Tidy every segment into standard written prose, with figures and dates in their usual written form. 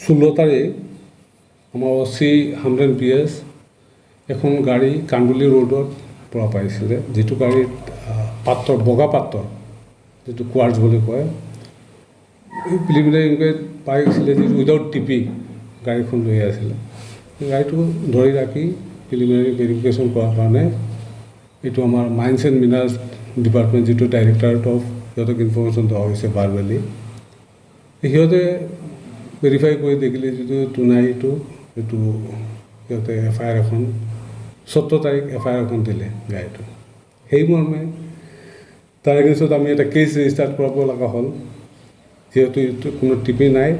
16 তাৰিখ আমাৰ অ' C Hamren P S এখন গাড়ী কান্দুলি ৰোডত পৰা পাইছিলে, যিটো গাড়ীত পাথৰ, বগা পাথৰ, যিটো কোৱাৰ্টজ বুলি কয়। এই প্ৰিলিমিনাৰী ইনকুৱাৰীত পাইছিলে যিটো উইদাউট টিপি গাড়ীখন লৈ আছিলে। গাড়ীটো ধৰি ৰাখি প্ৰিলিমিনাৰী ভেৰিফিকেশ্যন কৰাৰ কাৰণে এইটো আমাৰ মাইন্স এণ্ড মিনাৰেলছ ডিপাৰ্টমেণ্ট, যিটো ডাইৰেক্টৰেট অফ, সিহঁতক ইনফৰ্মেশ্যন দিয়া হৈছে ভাৰ্বেলি। সিহঁতে ভেৰিফাই কৰি দেখিলে যিটো টুনাইটো সেইটো সিহঁতে এফআইআৰ এখন 17 তাৰিখ এফআইআৰ এখন দিলে গাড়ীটো। সেই মৰ্মে তাৰ এগেইনষ্টত আমি এটা কেছ ৰেজিষ্টাৰ কৰাব লগা হ'ল। যিহেতু এইটো কোনো টিপি নাই,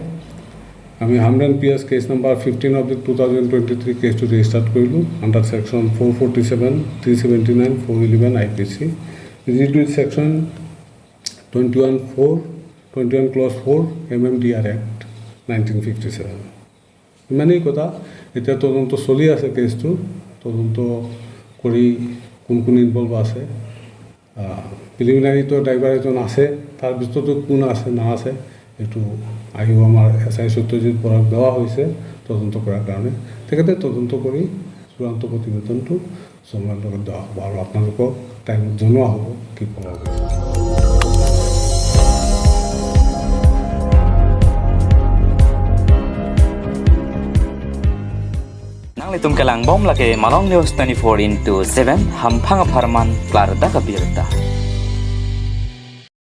আমি Hamren PS case number 15 of 2023 কেছটো ৰেজিষ্টাৰ কৰিলোঁ under section 447, 379, 411 IPC, যিটো section 21 4, 21 clause 4 MMDR Act 1957। ইমানেই কথা। এতিয়া তদন্ত চলি আছে কেছটো। তদন্ত কৰি কোন কোন ইনভলভ আছে, প্ৰিলিমিনাৰীটো ড্ৰাইভাৰ এজন আছে, তাৰপিছতো কোন আছে না আছে সেইটো আহিব। আমাৰ এছ I Satyajit বৰাক দেওয়া হৈছে তদন্ত কৰাৰ কাৰণে। তেখেতে তদন্ত কৰি চূড়ান্ত প্ৰতিবেদনটো জনোৱাৰ লগত দেওয়া হ'ব আৰু আপোনালোকক টাইমত জনোৱা হ'ব কি পোৱা গৈছে। Nang litum kalang bom lake Malong News 24 into 7 hampang parman klar da kabirta.